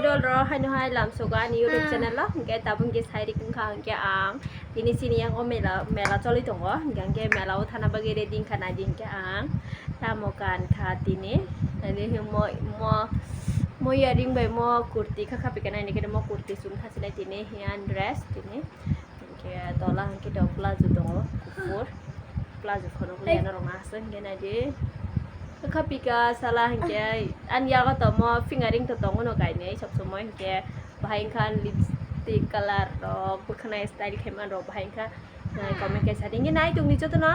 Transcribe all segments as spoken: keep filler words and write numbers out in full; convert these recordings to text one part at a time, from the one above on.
Dol rok haino hai lamsogo ani YouTube channel o, hwnkhe tabuk hwnkhe sai rik wngkha, hwnkhe ang tini chini yango mela, mela choli tongo, hwnkhe, hwnkhe mela o thana bagwi ready wngkha, naidi hwnkhe ang tamo kan kha tini, ani mo, mo, mo earring bai mo kurti kha, kha pika naini khe mo kurti chum thasinai tini, hiyan dress tini. Hwnkhe tola hwnkhe to plazo tongo, kuphur. Plazo khoroknwi norok aswk hwnkhe naidi. Kha pika sala hwnkhe ani yago tomo fingering to tongo no kainwi sob somoi hwnkhe bahai wngkha lipstick colour rok bwkhwnai style khaima rok bahai wngkha, comment kaisa di hwnkhe nai tongdi jotono.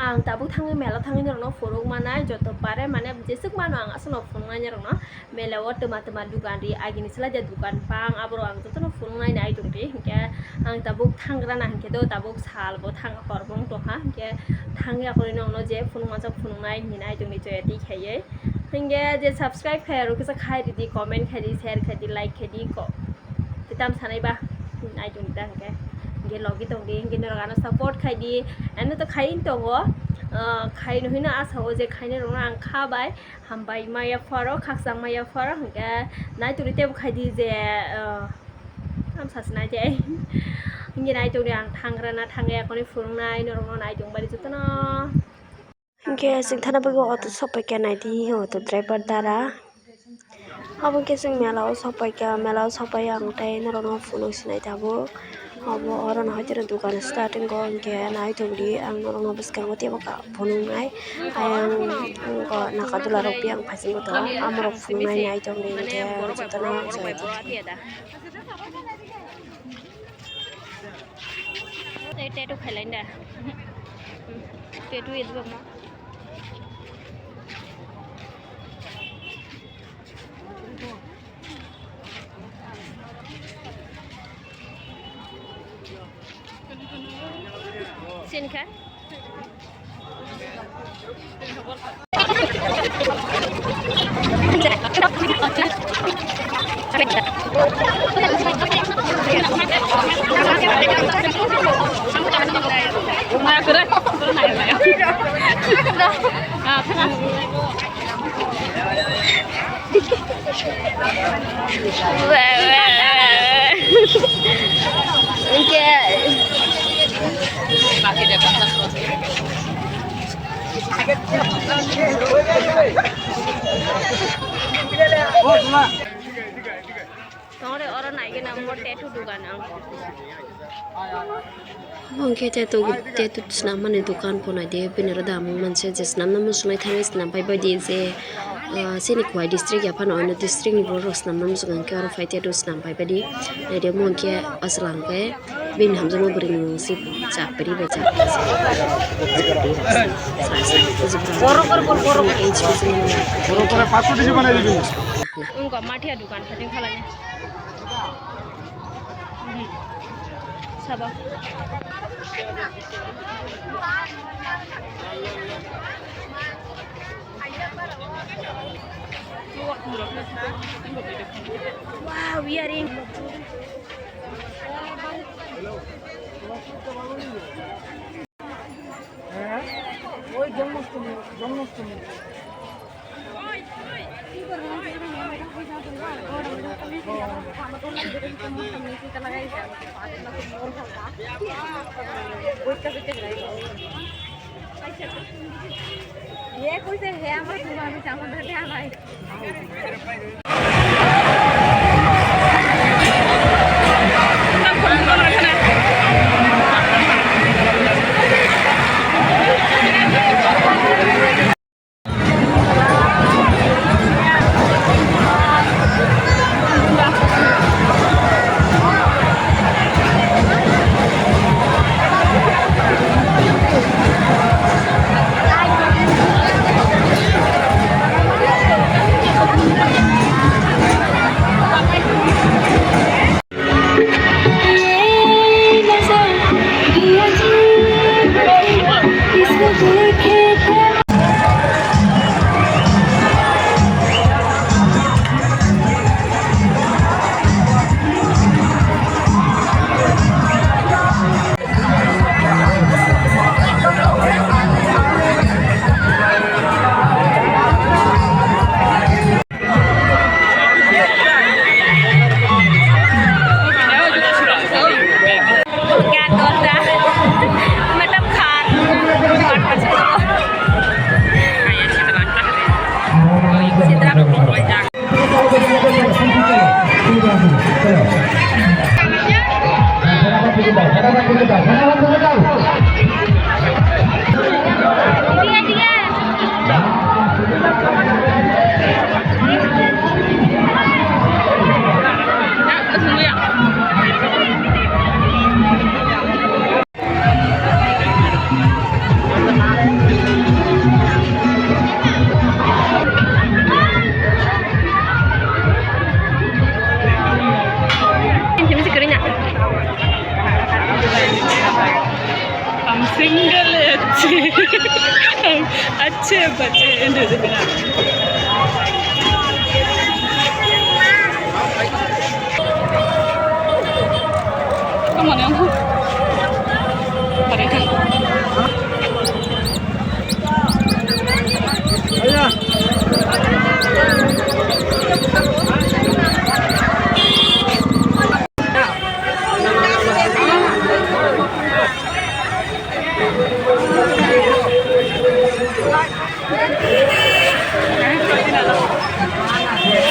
Ang tabuk thangwi mela thangwi norokno phunuk manai joto pare mane jeswk mano ang aswkno phunuknai norokno. Mela o twma twma dukan ri agini chwla de dukan bang aborok ang jotono phunuknai nai tongdi hwnkhe ang tabuk thangrana hwnkhe do tabuk sal bo thang hor bo wng tongkha hwnkhe thangya khoroi nokno je phunukma chok phunuknai hinwi nai tongdi joya twi khaiwi hwnkhe je subscribe khaiya rok kisa khai ridi comment khaidi share khaidi like khaidi ko. Tei tam sanai ba nai tongdi da hwnkhe hwnkhe logi tongdi hwnkhe norok ano support khaidi ano to khai tongo khai no hino asa o je khainai rokno ang kha bai. Hambai maya pharo khakchang maya pharo hwnkhe naitugdi teibo khaidi je, ah, am sasi naidi ai. Hwnkhe naitugdi ang thangrana thangya khoroknwi phunuknai norokno naitung bari jotono. Hwnkhe chwng thana bagwi auto sopaikha naidi auto driver dara. Abo hwnkhe chwng mela o sopaikha mela o sopai ang tei norokno phunuk sinai tabuk. Obo oro no hai tini dukan start wngkha hwnkhe nai tongdi ang norokno bwskango teibo phunuknai ayang naka dula rok biyang phaisingwi tongo amorok phunuknai nai tongdi hwnkhe jotono joto. Tattoo khailai da. Tattoo edibak ma. Sini kha. Tongre oro naigena mo tattoo dugan ang. Omo hwnkhe tattoo, tattoo swnam mani dukan pho naidi, bini oro damung manse je swnamna muchungnai thangwi swnam pai baidi je, ah, chini Khowai district ya phano ono district ni borok rok swnamna muchungo hwnkhe oro phai tattoo swnam pai baidi. Naidi omo hwnkhe aswk lang khe bini hamjakma bwrwi ni mung se Chapri bai chapri. Borok, borok, borok, borok. H P C ni. Borok, borok, paanch sho tisi banai dibi. Wngkha mathia dukan khating khalai. Sabo. Wow, earring. Hello. Hello. Oy, Janmashtami, Janmashtami.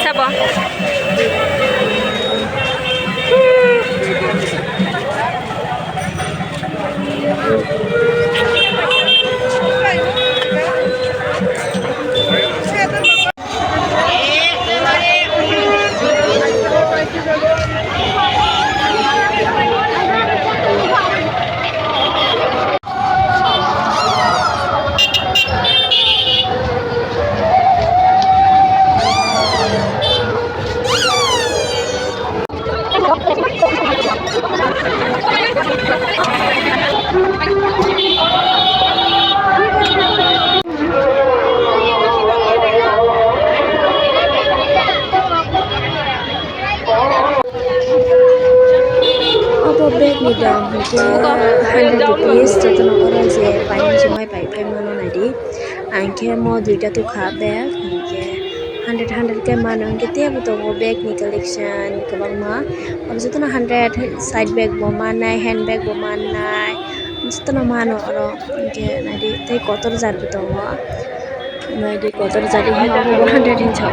Sabo. Obo bag ni dam hwnkhe hundred rupees, jotono oro je paimani se mai pai phaimano naidi. Ang khe mo duita tukha bag, hwnkhe hundred, hundred khe mano, hwnkhe teibo tongo bag ni collection kwbangma. Oro jotono hundred side bag bo mannai, hand bag bo mannai, jotono mano oro. Hwnkhe naidi tei kotor jat bo tongo. Naidi kotor jat, hwnba hundred hinwi sao,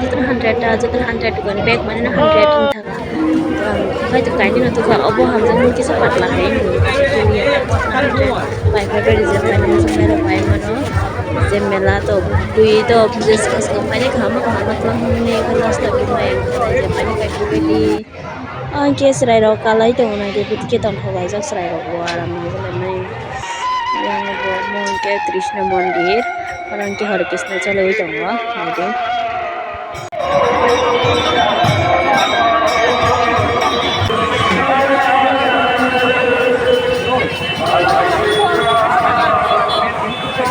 jotono hundred ta, jotono hundred koni bag mani no hundred hinwi thangkha. Ang kaitor kainwi no tukha, obo hamjakmung kisa patla hai hinwi. Bai bai bai rijak bai mano, bai mano. Je mela to, twi to, business khaskang painai kaham kaham twlang hwnwi last o bai bai bai bai. Ang khe chwrairok kalai tongo naidi, bwtwi khe tongthok laijak chwrairok bo aram nang bolai nai. Yang bo omo hwnkhe Krishna mondir, oro hwnkhe Hare Krishna cholaiwi tongo naidi.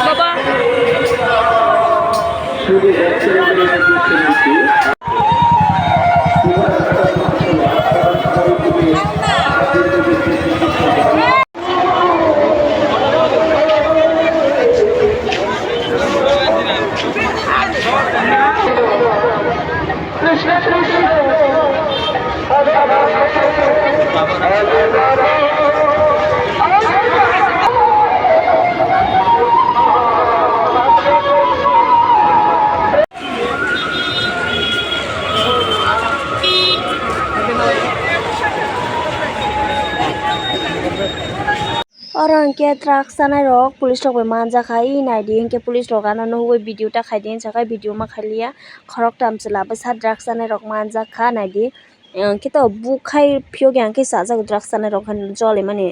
Baba. Oro hwnkhe drugs chanai rok police rok bai manjak hai, naidi hwnkhe police rok ano nugwi video ta khaidi hinwi sakha, video ma khailiya, khoroktham chwla bwsa drugs chanai rok manjak kha naidi. Ang khe to buk khai phiyok ya, ang khe chajak drugs chanai rok hinwi joli mani.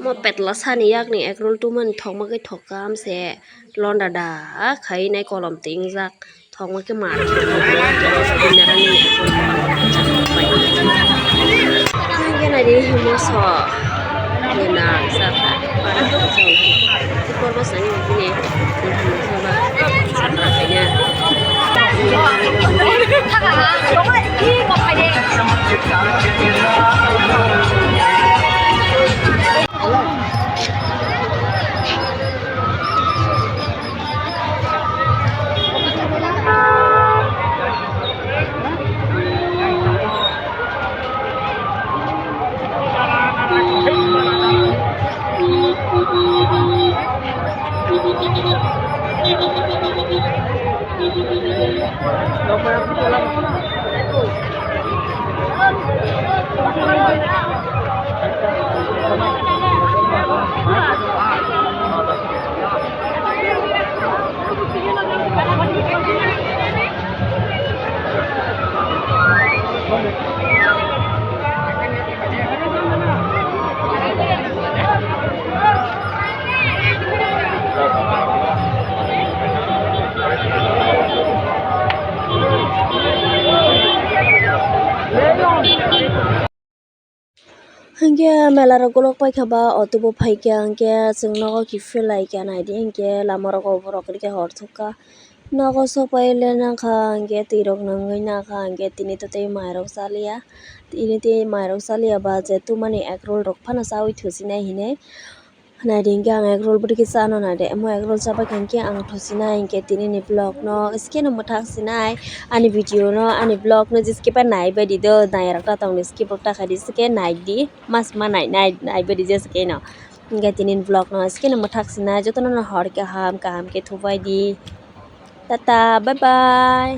Mo petla sani yakni ekrul tumani thokma khe thokkam se londa da khai nai kolom tingjak thokma khe mar hwnkhe nai di moso nang sakha. Porbo sani bini Hingke mela rok golok paikha ba, auto bo paikha, hingke chwng nogo kiphilai kha, naidi hingke lama rogo borok rikhe hor thukha. Nogo sopai le nangkha, hingke twi rok nangwi nangkha, hingke tini to tei mai rok chaliya, tini tei mai rok chaliya ba je tumani egg roll rok phano chawi thusinai hinwi. Naidi hingke ang egg roll bwrwi khe chano naidi, omo egg roll chabaikha hingke ang thusinai, hingke tinini vlog no skeno mwthak sinai, ani video no, ani vlog no je skip nai baidi do, nairok ta tongdi skip rok ta khaidi, skip naidi, mas ma nai nai nai baidi je skeno. Hingke tinini vlog no skeno mwthak sinai, jotono no hor kaham kaham khe thubaidi. Tata, bye bye.